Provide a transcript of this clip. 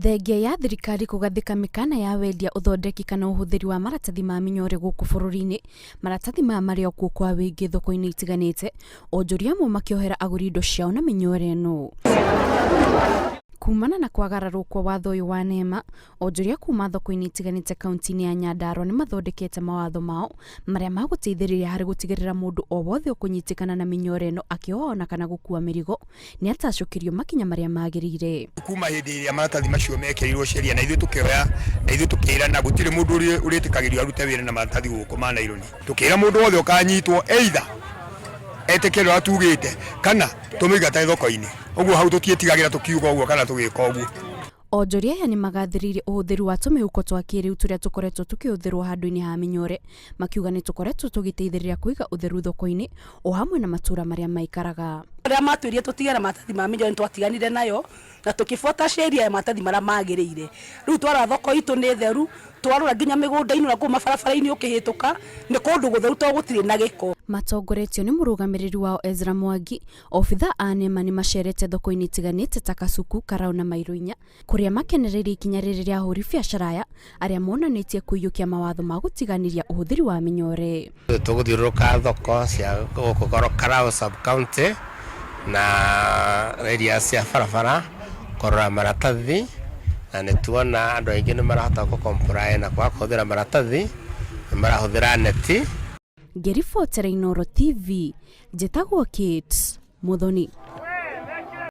Thengia ya thirikari kũgathĩka mĩkana ya wendia, ũthondeki kana ũhũthĩri wa maratathi ma mĩnyore gũkũ bũrũri-inĩ, maratathi maya marĩ o kuo kwa wĩingĩ thoko-inĩ itiganĩte, onjoria amwe makĩohera agũri indo ciao na mĩnyore ĩno. Kumana na kwagararwo kwa watho ũyũ wa NEMA, onjoria kuma thoko-inĩ itiganĩte kaunti-inĩ ya Nyandarua nĩ mathondekete mawatho mao marĩa magũteithĩrĩria harĩ gũtigĩrĩra mũndũ o wothe ũkũnyitĩkana na mĩnyore ĩno akĩoha ona kana gũkua mĩrigo nĩ atacũkĩrio makinya marĩa magĩrĩire. Kuma hĩndĩ ĩrĩa maratathi macio mekĩrirwo sheria na ithuĩ tũkĩoya na ithuĩ tũkĩrana gũtirĩ mũndũ ũrĩtĩkagĩrio arute wĩra na maratathi gũkũ ma naironi. Tũkĩra mũndũ wothe ũkanyitwo either etĩkĩre ũrĩa tugĩte kana tũmũingate thoko-inĩ. Ũguo hau tũtiĩtigagĩra tũkiuga ũguo kana tũgĩka ũguo. Onjoria aya nĩmagathĩrĩirie ũhũthĩri wa tũmĩhuko twa kĩrĩu tũrĩa tũkoretwo tũkĩhũthĩrwo handũ-inĩ ha mĩnyore, makiuga nĩtũkoretwo tũgĩteithĩrĩria kũiga ũtheru thoko-inĩ o hamwe na matũra marĩa maikaraga. Rĩrĩa matwĩrire tũtige na maratathi ma mĩnyore nĩtwatiganire nayo na tũkĩbuata sheria ya maratathi marĩa magĩrĩire. Rĩu twarora thoko itũ nĩ theru, twarora nginya mĩgũnda-inĩ ona kũu mabarabara-inĩ ũkĩhĩtũka nĩ kũndũ gũtheru tondũ gũtirĩ na gĩko. Matongoretio nĩ mũrũgamĩrĩri wao Ezra Mwangi, Obithaa a NEMA nĩ macerete thoko-inĩ itiganĩte ta Kasuku, Karau na Mairũ-Inya kũrĩa makenereire ikinya rĩrĩ rĩa ahũri biacara aya arĩa monanĩtie kũiyũkia mawatho ma gũtiganĩria ũhũthĩri wa mĩnyore. Tũgũthiũrũrũka thoko cia gũkũ Karau sub county na area cia barabara kũrora maratathi na nĩ tuona andũ aingĩ nĩ marahota gũ comply na kwaga kũhũthĩra maratathi, nĩ marahũthĩra neti. Ngĩribotera Inooro TV, njĩtagwo Kate Muthoni.